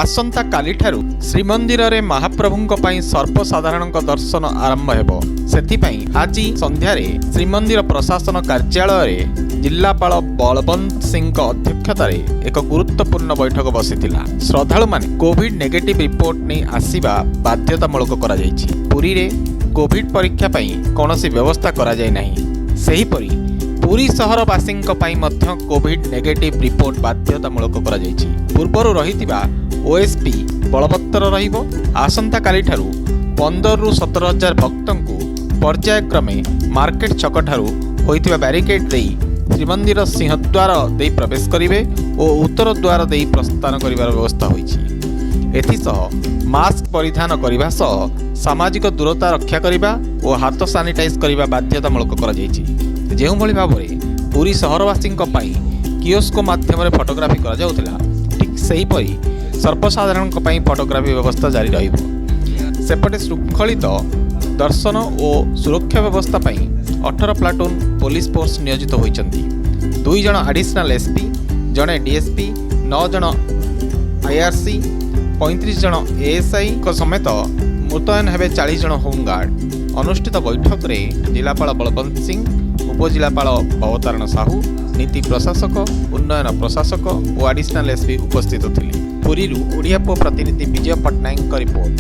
ଆସନ୍ତାକାଲିଠାରୁ ଶ୍ରୀମନ୍ଦିରରେ ମହାପ୍ରଭୁଙ୍କ ପାଇଁ ସର୍ବସାଧାରଣଙ୍କ ଦର୍ଶନ ଆରମ୍ଭ ହେବ। ସେଥିପାଇଁ ଆଜି ସନ୍ଧ୍ୟାରେ ଶ୍ରୀମନ୍ଦିର ପ୍ରଶାସନ କାର୍ଯ୍ୟାଳୟରେ ଜିଲ୍ଲାପାଳ ବଳବନ୍ତ ସିଂଙ୍କ ଅଧ୍ୟକ୍ଷତାରେ ଏକ ଗୁରୁତ୍ୱପୂର୍ଣ୍ଣ ବୈଠକ ବସିଥିଲା। ଶ୍ରଦ୍ଧାଳୁମାନେ କୋଭିଡ ନେଗେଟିଭ୍ ରିପୋର୍ଟ ନେଇ ଆସିବା ବାଧ୍ୟତାମୂଳକ କରାଯାଇଛି। ପୁରୀରେ କୋଭିଡ ପରୀକ୍ଷା ପାଇଁ କୌଣସି ବ୍ୟବସ୍ଥା କରାଯାଇ ନାହିଁ। ସେହିପରି ପୁରୀ ସହରବାସୀଙ୍କ ପାଇଁ ମଧ୍ୟ କୋଭିଡ ନେଗେଟିଭ୍ ରିପୋର୍ଟ ବାଧ୍ୟତାମୂଳକ କରାଯାଇଛି। ପୂର୍ବରୁ ରହିଥିବା ଓଏସ୍ପି ବଳବତ୍ତର ରହିବ। ଆସନ୍ତାକାଲିଠାରୁ 15ରୁ 17 ହଜାର ଭକ୍ତଙ୍କୁ ପର୍ଯ୍ୟାୟକ୍ରମେ ମାର୍କେଟ ଛକଠାରୁ ହୋଇଥିବା ବ୍ୟାରିକେଡ୍ ଦେଇ ଶ୍ରୀମନ୍ଦିର ସିଂହଦ୍ୱାର ଦେଇ ପ୍ରବେଶ କରିବେ ଓ ଉତ୍ତର ଦ୍ୱାର ଦେଇ ପ୍ରସ୍ଥାନ କରିବାର ବ୍ୟବସ୍ଥା ହୋଇଛି। ଏଥିସହ ମାସ୍କ ପରିଧାନ କରିବା ସହ ସାମାଜିକ ଦୂରତା ରକ୍ଷା କରିବା ଓ ହାତ ସାନିଟାଇଜ୍ କରିବା ବାଧ୍ୟତାମୂଳକ କରାଯାଇଛି। ଯେଉଁଭଳି ଭାବରେ ପୁରୀ ସହରବାସୀଙ୍କ ପାଇଁ କିଓସ୍କୋ ମାଧ୍ୟମରେ ଫଟୋଗ୍ରାଫି କରାଯାଉଥିଲା, ଠିକ୍ ସେହିପରି ସର୍ବସାଧାରଣଙ୍କ ପାଇଁ ଫଟୋଗ୍ରାଫି ବ୍ୟବସ୍ଥା ଜାରି ରହିବ। ସେପଟେ ଶୃଙ୍ଖଳିତ ଦର୍ଶନ ଓ ସୁରକ୍ଷା ବ୍ୟବସ୍ଥା ପାଇଁ 18 ପ୍ଲାଟୁନ୍ ପୋଲିସ ଫୋର୍ସ ନିୟୋଜିତ ହୋଇଛନ୍ତି। ଦୁଇ ଜଣ ଆଡିସନାଲ ଏସ୍ପି, ଜଣେ ଡିଏସ୍ପି, ନଅ ଜଣ ଆଇଆର୍ସି, 35 ଜଣ ଏଏସ୍ଆଇଙ୍କ ସମେତ ମୁତୟନ ହେବେ 40 ଜଣ ହୋମଗାର୍ଡ। ଅନୁଷ୍ଠିତ ବୈଠକରେ ଜିଲ୍ଲାପାଳ ବଳବନ୍ତ ସିଂ, ଉପଜିଲ୍ଲାପାଳ ଭବତାରଣ ସାହୁ, ନୀତି ପ୍ରଶାସକ, ଉନ୍ନୟନ ପ୍ରଶାସକ ଓ ଆଡିସନାଲ ଏସ୍ପି ଉପସ୍ଥିତ ଥିଲେ। ପୁରୀରୁ ଓଡ଼ିଆ ପୁଅ ପ୍ରତିନିଧି ବିଜୟ ପଟ୍ଟନାୟକଙ୍କ ରିପୋର୍ଟ।